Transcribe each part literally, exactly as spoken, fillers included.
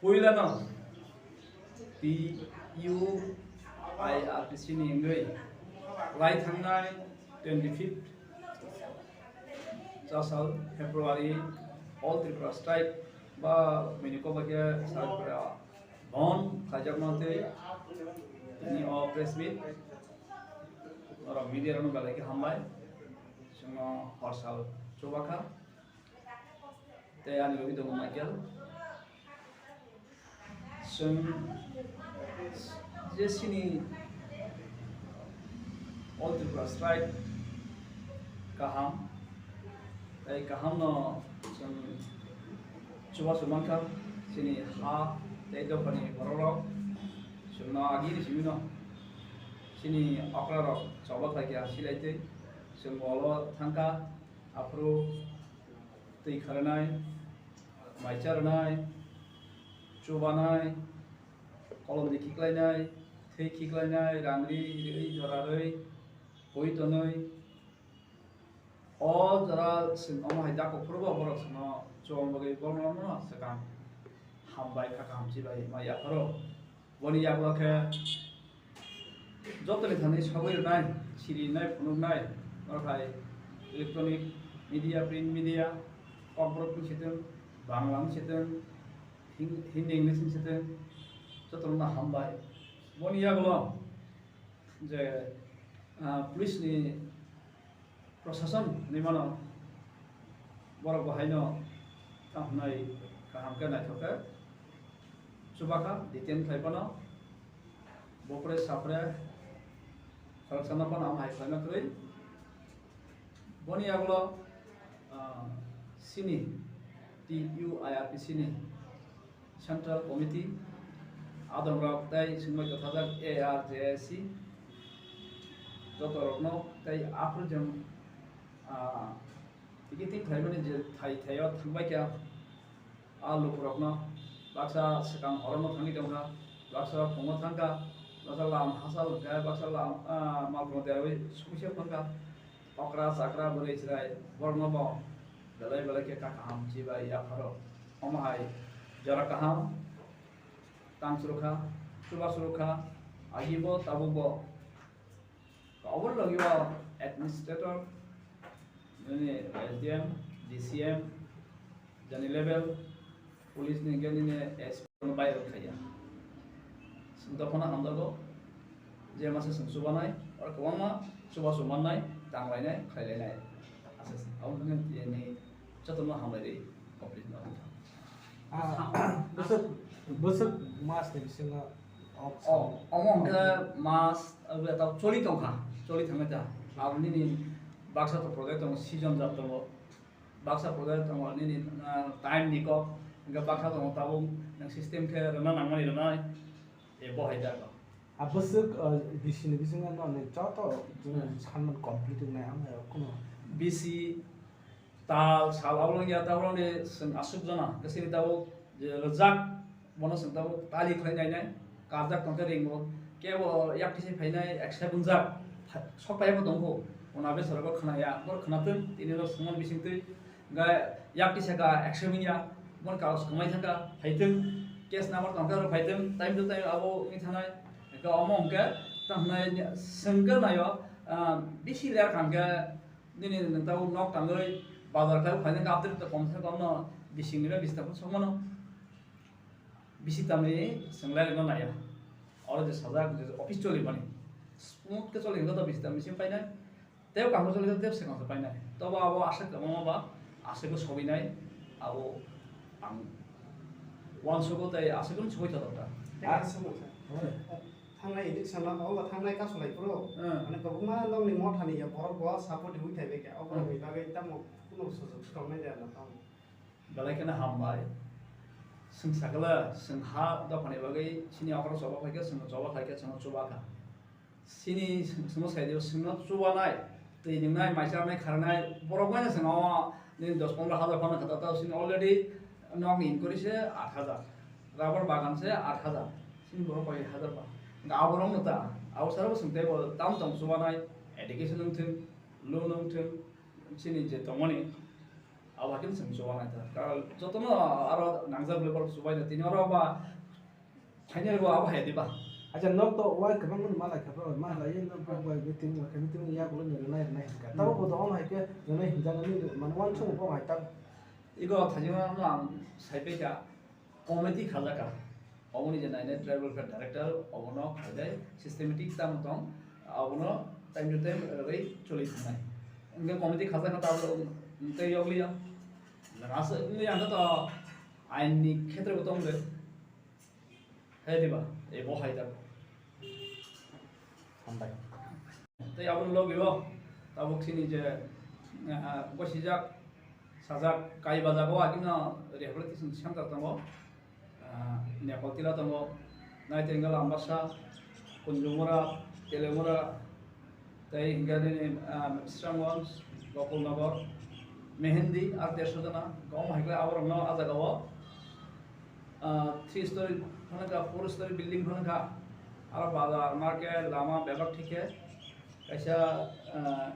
Puilano T U I R T C ni wngwi lai thangnai twenty fifth chasal February All Tripura Strike ba mini kobo khe Tripura bon khaijakma twi tini o press meet norok media rokno belai khe hambai chwngno horsal chubakha. Tei ani logi tongo Michael. Chwng je chini All Tripura Strike kaham, tei kahamno chwng chubachu mankha chini ha tei dophani bororok. Chwngno agini simino chini okrarok choba khlaikha silaitwi chwng bolo thangkha. Aphuru twi kharnai, mai charnai, chubanai, kolom di khiklainai, thwi khiklainai, rang ri, ri, jora rwi, poi tonwi. O jora chwng omo hai dakok phuru bo borok chwngno chubang bagwi borokno swkang hambai kha kaham chibai mai yapharo. Boni yagulo khe jotoni thani sogwi rwnai, siri rwnai, phunuknai, norok hai electronic media, print media, Kokborok wng sitwng, Bangla wng sitwng, Hin-, Hindi, English wng sitwng, jotono hambai. Boni yagulo je, ah, police ni Prosason hinwi mano, borok bo haino tamo hwnwi kaham khe naithok khe chubakha, detain khlai phano bopre sapre khoroksano phano amo hai khlaima kwrwi. Boni yagulo, ah, chini T U I R T C ni Central Committee, adongrok tei swngbai kwthajak A R J I C, jotorokno tei aphuru chwng, ah, ticketing khlaimani je thai thaio thangbai kha, a lukurokno baksa swkang horono thangwi tongkha, baksa phungo thangkha, baksa lam hachal hwnkhe, baksa lam, ah, malkhungno derwi sumui se phangkha. Okra chakra bwrwi chwrai borokno bo belai belai khe kha kaham chibai yapharo. Omo hai jora kaham tang chwrwkha, chuba chwrwkha, agi bo tabuk bo. Oboni logi o administrator, nini S D M, D C M, jani level, police ni hwnkhe nini S P no viral khaiya. Chwng dophano hamjago, je masa chwng chubanai, oro kwbangma chubachu mannai, tanglainai, khlailainai. Aswk se, aboni bagwi tini jotono hambai rwi, complete no. Ah, bwswk, bwswk mas ni bisingo o, omo hwnkhe mas, ah, ta choli tongkha, choli thangkha ta. Abo nini baksa to project tongo, season jat tongo. Baksa project tongo nini, ah, time ni kok, hwnkhe baksa tongo tabuk nwng system khe rwna nangmani rwnai, e bo hai jaga. A bwswk, ah, B C ni bisingo no ni joto Hmm. Sanman complete wngnai ang khe kuno. B C tal sal abo wngya tabuk ni chwng aswk jona, bwswk ni tabuk je rwjak bono chwng tabuk tali khlai nainai. Karjak tongkhe ringo, kebo yak kisi phainai ekse bungjak, sok paibo tongkho, ona besorogo khwnaya, bor khwnatwng, tini rok swngmani bisingtwi, hwnkhe yak kisa ka ekse wngya, bon karos kwmai thangkha, phaitwng, case number tongkhe aro phaitwng, time to time abo wngwi thanai, hwnkhe omo hwnkhe, tamo hwnai swngkhe naio, ah, bisi ler kha hwnkhe, nini nwng tabuk nok tangwi bazar khlai phainai, hwnkhe aboni komse komno bisingni bai bisi takhuk sokmano. Bisi tamni chwng lairokno naiya. Oro je sajak je office choli mani. Smooth khe choli hwnkhe to bisi tamni simi painai. Tei kaham choli hwnkhe tei swkang se painai. Tobo abo aswk kwbangma ba aswk khe sogwi nai. Abo ang uansukgo tei aswk khe sogwi tongthok ta. Tei kaisa mungsa. Thangnai election o, o thangnai kasulai phuru. Hmm. Mane kwbangma nokni mothani ya borok bo support rwui thai bai kha. O borokni bagwi tamo kunu sujok swkang nai ya na tamo. Belai kheno hambai. Chwng sakala, chwng ha dophani bagwi chini okra choba phaikha, chwngno choba khlaikha, chwngno chuba kha. Chini chwngno saidi, chwngno chubanai, twi nwngnai, mai charnai, kharnai, borok bai no chwng o nini dos pondro hajar phano kha ta, ta chini already nokni inquiry se aat hajar, rubber bagan se aat hajar, chini borok koi hajar ba. Hwnkhe aborok no ta, abo sara bo chwng tei bo tam tong chubanai, education wng thung, loan wng thung, chini je tongmani, Abo hai khe chwng chuba nai ta. Karon jotono aro nangjak bwlai borok chubai na tini oro ba final bo abo hai diba. Acha, nok to wai kwbang mani malai kha bro, malai ye nok bro wai meeting wai khe meeting ya gulo ni rwnai rwnai hinka. Tabo bo to ono hai khe rwnai hinjak ni mane uansuk bo hai ta. Ego thajima no ang sai pai kha. Committee khajakha. Oboni je nainai tribal welfare director, obono khaidai systematic tamo tong, obono time to time rwgwi choli thangnai. Hwnkhe committee khajakha tabuk tei yokliya. Aswk wngwi ang khe to ain ni khetre bo tong de. Hai diba, ebo hai da. Hambai. Tei aboni logi o tabuk chini je, ah, gosijak, sajak, Kaibajago agino rehabilitation center tongo. Ah, Nepal tila tongo, Naitengala, Ambasa, Kunjumura, Telemura, tei hingke nini, ah, Srangwans, Gokul Nagar, Mehendi, ar dersho jona, gom hai khe aborokno ah jagao, ah, three story phano kha, four story building phano kha, aro bazar, market, lama, bebak thik khe kaisa, ah,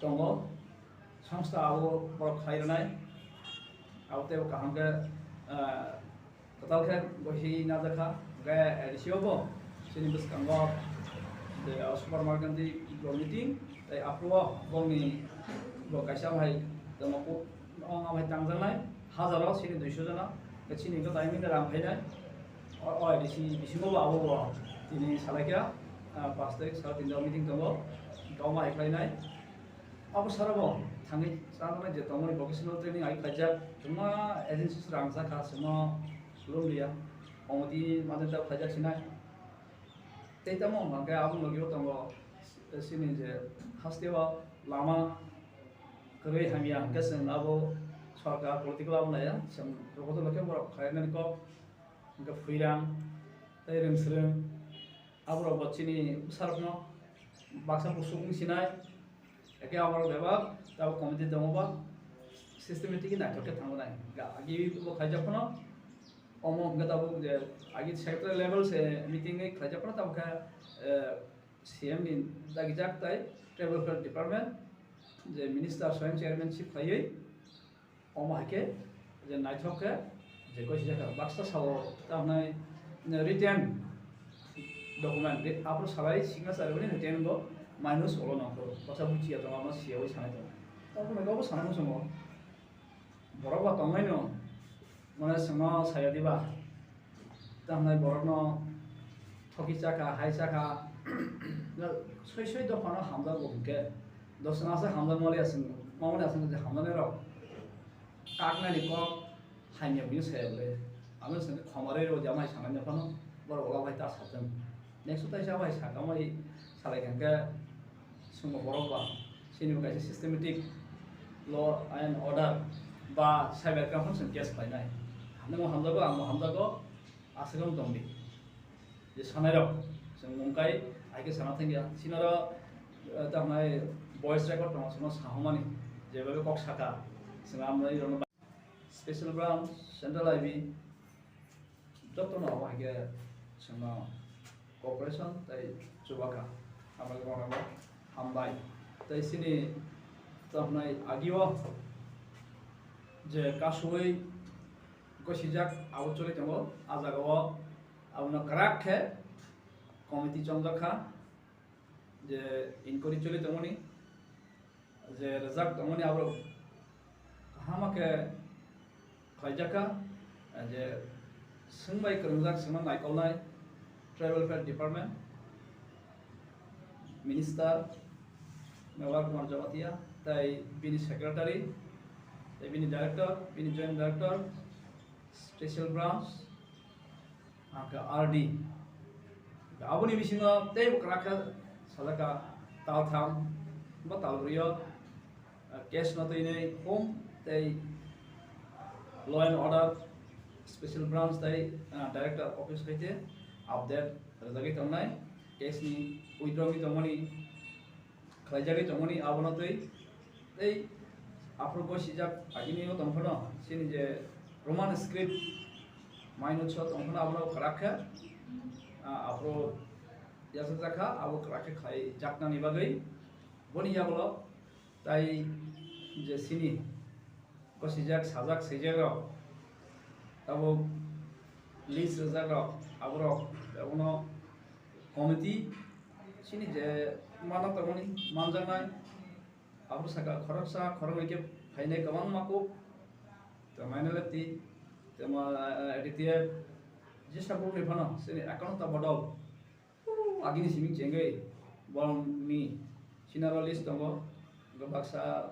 tongo, songsta abo borok khai rwnai, abo teibo kaham khe, ah, Kwtal khe bo hi najak kha, hwnkhe A D C o bo chini bwskango je, o supermarket ni bo meeting, tei aphuru o bongni bo kaisa hai tongma kuk ong hai tangjaknai, hazaro chini duiso jona, hwnkhe chini hwnkhe tai mini rang phainai, o, o A D C bisingo bo abo bo tini salai kha, ah, pash tarik sal tinta meeting tongo, tongma hai khlainai. Abo sara bo thangwi chanani je tongmani vocational training ai khlaijak, kwbangma agencies rang jakha, chwngno lum liya, committee madhyam tei khlaijak sinai. Tei tamo hwnkha khe abo logi o tongo, chini je hasteo lama kwrwi hamya hwnkhe chwng abo sorkar political abo naiya, chwng rohodo khe borok khlainani kok, hwnkhe Phuirang tei Rwngsrwng. Aborok bo chini bwsarokno baksa buchung wng sinai, eke aborok bebak tabuk committee tongo ba systematic naithok khe thangwi nai. Ga-, agi bo khaijak phano omo hwnkhe tabuk je agi secretary level se meeting wng khlaijak phano tabuk khe, eh, C M ni dagijak tai tribal welfare department je minister swayam chairmanship khlaiwi Omo hai khe je naithok khe je gosijak kha, baksa sao ta hwnai written document, aphuru salai signature rwmani written bo minus olo nangkho, baksa buchiya tongo, amo siyawi sanai tongo. Tamo hwnwi bobo sana muchungo, borok ba tongnaino, mane chwngno saya diba? Tamni borokno thoki chakha, hai chakha, soi soi dophano hamjakgo hwnkhe, dosna se hamjakmani aswk, mamani aswk je hamjaknairok kaknani kok hamya buino saya bwle. Ano chwngno khoma rwi rw jama hai sanani phano borok ulo bai ta sathung. Next o taisa bai sakha mai salai kha hwnkhe, Chwngno borok ba, chini bo kaisa systematic law and order ba cyber crime phano chwng case khlainai. Nungbo hamjago, angbo hamjago, aswk wng tongdi. Je sanairok, chwng mungkai, hai khe sana thangya. Chini oro, eh, tamnai voice record tongo, chwngno sahomani, jebabe kok saka, chwng amrani rokno Special Branch, Central I B, jotono abo hai khe chwngno cooperation tei chubakha. Hambai rokno hambai. Tei chini tongmani agio je kasui gosijak abo choli tongo, a jagao abono kwrak khe committee chongjak kha. Je inquiry choli tongmani, je rwjak tongmani aborok kaham khe khlaijak kha, je swngbai kwrwngjak swngno naikolnai Tribal Welfare Department, Minister Mewar Kumar Jamatia, tei bini Secretary, tei bini Director, bini Joint Director, Special Branch, Hwnkhe R D. Aboni bisingo teibo kwrak khe sajak kha tal tham ba tal brwi o, ah, case no twi nai home tei law and order special branch tei, ah, director office hai khe update rwjagwi tongnai case ni withdraw wngwi tongmani. Khlaijagwi tongmani abono twi tei aphuru gosijak agini o tongphano chini je Roman script minus o tongphano abono kwrak khe, ah, aphuru yachakjak kha abo kwrak khe khlaijaknani bagwi boni yagulo tai je chini Kosijak, sajak, swijak rok, tabuk list rwjak rok, aborok abono committee chini je mano tongmani manjaknai, aboro saka khoroksa khoroknwi khe phainai kwbangma kuk, tei M N L F T, tei ma, A D T F, jesa bukni phano chini account ta bodol. Agini simi chengwi borokni sinaro list tongo, hwnkhe baksa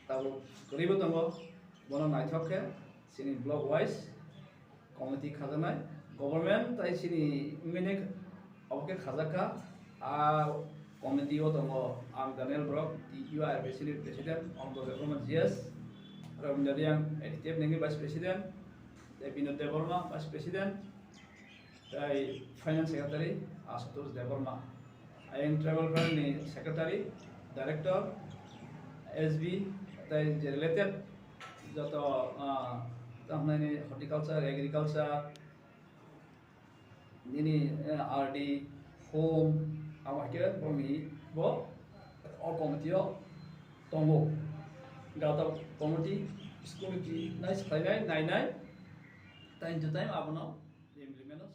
tabuk kwrwibo tongo, bono naithok khe chini block wise committee khajaknai, government tai chini M N A obo khe khajakha. A committee o tongo ang Daniel Borok, T U R B C ni president, Omdol Debbarma G S, Ravindra Reang, A D T F nini vice president, tei Binod Debbarma vice president, tei finance secretary Ashutosh Debbarma, ayang tribal fund ni secretary, director, S B, tei je related joto, ah, tamo hwnani horticulture, agriculture, nini, eh, R D, home, abo hai khe borokni bo o committee o tongo. Gata committee, school committee nai swkhlainai, nainai, time to time abono implement o